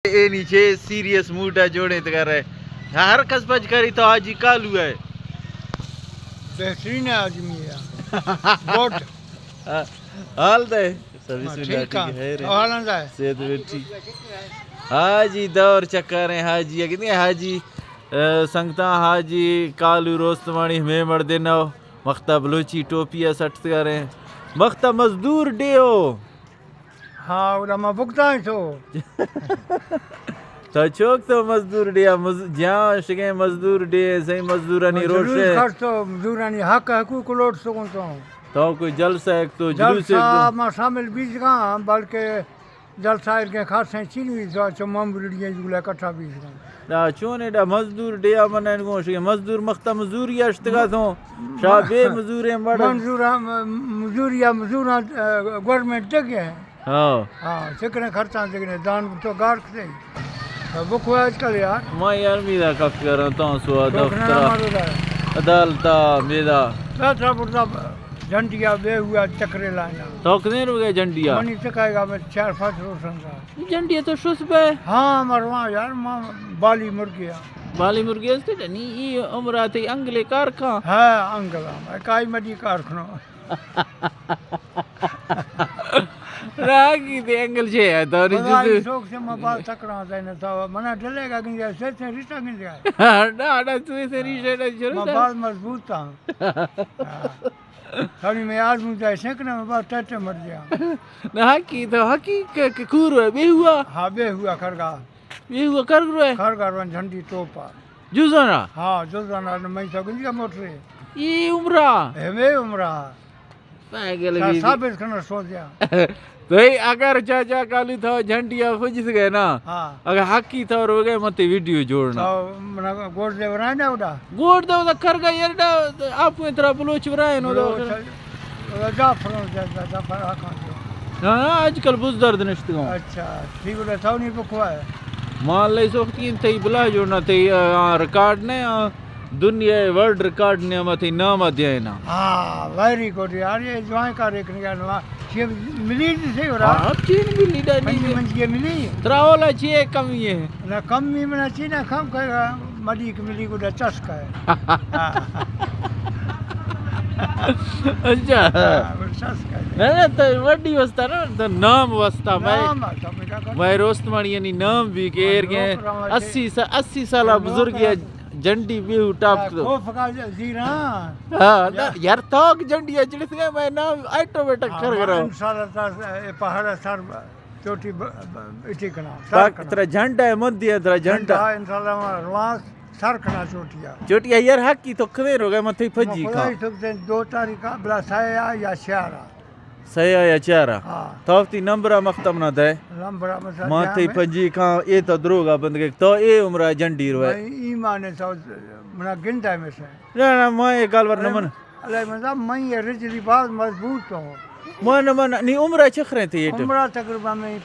اے نیچے سیریس موڈ ءَ جوڑینتگ ءَ رہے۔ ہر کس پچ کری تو حاجی کالو ءَ۔ بہترین آدمی ہے۔ گڈ۔ حال دے؟ سبھی ہاں، سنگا ٹھیک ٹھیک ہے۔ ہے رے۔ حالاں دے؟ صحت بھی ٹھیک۔ حاجی دور چکر ہیں، حاجی اگنی حاجی، اے، سنگتاں حاجی کالو روستمانی ہمے مردے نو مختا بلوچی ٹوپی ءَ سٹ کریں۔ مختا مزدور ڈیو۔ ہاں، اودا ما بگداں تو۔ تو چوک تو مزدور ڈیا، مز-، جہاں شگیں مزدور ڈے، سہی مزدورانی روش ہے۔ کر تو مزدورانی حق حقوق لوٹ سکوں تو۔ تو کوئی جلسہ ایک تو جلوس ایک جلسہ تو۔ ما شامل بیزگاں، بلکہ جلسہ ایک خاصیں چین بھی تو چو ممبر ڈیے جولا کٹھا بیزگاں۔ دا چون ایڈا مزدور ڈیا من گوش کہ مزدور مختا مزوری اشتگا تو۔ شاہ بے مزوریں مڑ۔ منظور مزوری یا مزوراں، اے، گورنمنٹ دگے۔ ہاں۔ ہاں، چکنے خرچاں چکنے دان تو گار کتے۔ تو بکو آج کل یار۔ ما یار میرا کف کراں تو سوا تو کنا دفتر۔ مارو دا۔ عدالت میرا۔ دفتر بردا جھنڈیا بے ہوا چکرے لائنا۔ تو کدیں رو گئے جھنڈیا؟ منی چکائے گا میں چار پانچ روز سنگا۔ جھنڈیا تو شس بے؟ ہاں، مرواں یار، ما بالی مرگیا۔ بالی مرگی است نی، ای عمرہ تے انگلے کار کھاں۔ ہاں، انگل ہم۔ کائی مڈی کار کھنو۔ راگی دے انگل چے ہے، دوری خدائی جزو۔ شوق سے ما باز تکڑا زین تا، منا ڈلے گا گنجا، سے سے ریشا گنجا۔ نا، نا، سے سے ریشا نا شروع ما تھا۔ باز مضبوط تھا۔ ہاں۔ تھوڑی میں آزمو جائے سیکنا، میں باز ٹٹے مر گیا۔ نا، حقی تو، حقی ک-، ک-، کور ہے، بے ہوا۔ ہاں، بے ہوا کرگا۔ بے ہوا کرگ روئے؟ کرگا روان جھنڈی ٹوپا۔ جزانا؟ ہاں، جزانا، میں تو گنجا موٹرے۔ ای عمرہ؟ ہمیں عمرہ۔ پاگل سا-، بھی۔ ثابت کرنا سوچیا۔ تو اے اگر چاچا کالو تھا جھنڈیا پجس گئے نا۔ ہاں۔ اگر حقی تھا رو گئے متے ویڈیو جوڑنا۔ تو منا گوڑ دے ورائے نا اڈا۔ گوڑ دے ادا کرگا یرڈا آپ میں ترا بلوچ ورائے نو دا۔ بلوچ، ادا جعفر جا-، جا-، جعفر آقا جو۔ ہاں، آج کل بز درد نشتگاں۔ اچھا، ٹھیک ہے، تھا نہیں بکوا ہے۔ مان لے سوختی تئی بلا جوڑنا تئی، آ، ریکارڈ نے، آ، دنیا ورلڈ ریکارڈ نے ہم تئی نام آ دینا۔ ہاں، ویری گڈ یار، یہ جوائیں کار ایک نہیں کرنا۔ چی ملی جی سے ہو رہا؟ ہاں، چین ملی ڈا منجی، نہیں۔ منجی یہ ملی؟ تراولا چی ہے کمی ہے؟ نہ کمی منا چی نہ کم کر، ملی کی ملی کو ڈا چس کا ہے۔ اچھا۔ ہاں، وہ چس کا ہے۔ نہ، نہ، تو وڈی واسطہ نا، تو نام واسطہ میں، نام واسطہ میں کیا کروں؟ میں روست مانی یعنی نام بھی کہ ہاں، ایر گئے۔ نوکر ہمارے اسی سا-، اسی سال ہاں، بزرگ نوکر ہے۔ ہمارے جھنڈی بیہو ٹاپ تو۔ خوف کا زیرا۔ ہاں، نہ، یار۔ یار توک جھنڈی ہے، جڑس گئے میں نام آٹومیٹک ہاں، کر رہا ہوں۔ انشاءاللہ تعالی اے پہاڑ سر چوٹی ب-، ب-، اٹی کنا، سر پاک کنا۔ ترا جھنڈا ہے، من دیا ترا جھنڈا۔ جھنڈا، انشاءاللہ، ما روان سر کنا چوٹیا۔ چوٹیا یار حق کی تو کھوے رو گئے، من تھی پجی کھا۔ خدائی سب سے دو تاریخ بلا سایا یا شہرا۔ سیا یا چارا۔ ہاں۔ تو وتی نمبر ء مختا منا دے۔ نمبر ء مثلا ما دے تئی ہمیں۔ پنجی کھاں، اے تو دروگا بندگے، تو اے عمر ء جنڈی روئے۔ بھائی، ایمان ہے تو منا گندا ہے میں سے۔ نہ، نہ، ما اے گال ور نہ من۔ اللہ من صاحب، میں یہ رجلی باز مضبوط ہوں۔ من، من، نی عمر ء چخریں تئی ایٹم؟ عمر ء تقریباً میں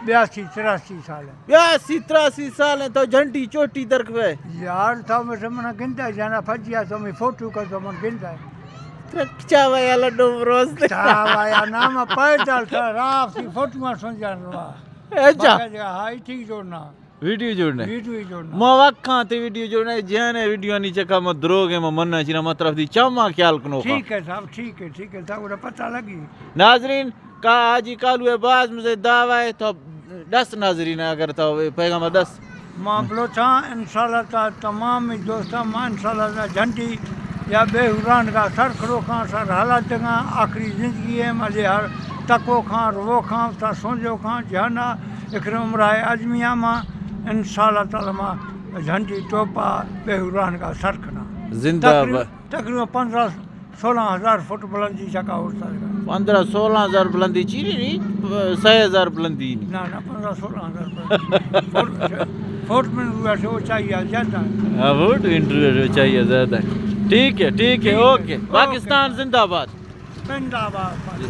بیاسی، تراسی سال ہے۔ بیاسی، تراسی سال ہے، تو جنڈی چوٹی درک بے۔ یار، تو میں سے منا گندا ہے، جانا پھجیا تو میں فوٹو کا تو من گندا ہے۔ ترک چاوا یا لڈو بروز دے۔ چاوا یا نام پیدل تھا، راف سی فوٹو سن جان رہا۔ اچھا۔ باقی جگہ ہائی ٹھیک جوڑنا۔ ویڈیو جوڑنے۔ ویڈیو جوڑنا۔ ما وقت کھاں تے ویڈیو جوڑنے، جہنے ویڈیو نی چکا ما دروگ ہے، ما مننا چینا، ما طرف دی چاما خیال کنو کھاں۔ ٹھیک ہے صاحب، ٹھیک ہے، ٹھیک ہے صاحب، وہ پتہ لگی۔ ناظرین، کا حاجی کالو ہے باز مزے دعوی ہے تو دس ناظرین اگر تو پیغام دس۔ ما بلوچاں انشاءاللہ تعالی تمام دوستاں ما انشاءاللہ تعالی جھنڈی یا بے ہوران کا سر کھڑو کھاں سر حالات دگاں آخری زندگی ہے مزے ہر تکو کھاں رو کھاں تا سونجو کھاں جہانا اکرم عمرہ اجمیاں ما انشاءاللہ تعالی ما جھنڈی ٹوپا بے ہوران کا سر کھنا۔ زندہ تقریباً، باد۔ تقریباً پندرہ سولہ ہزار فٹ بلندی چکا اٹھتا ہے۔ پندرہ سولہ ہزار بلندی چینی نہیں، سہ ہزار بلندی نہیں۔ نہ، نہ، پندرہ سولہ ہزار بلندی۔ فٹ، فٹ من ہوا سے اونچائی ہے زیادہ ہے۔ ہاں، فٹ انٹرویو سے اونچائی ہے زیادہ ہے۔ ٹھیک ہے، ٹھیک ہے، ٹھیک ہے، اوکے۔ اوکے۔ پاکستان زندہ باد۔ زندہ باد۔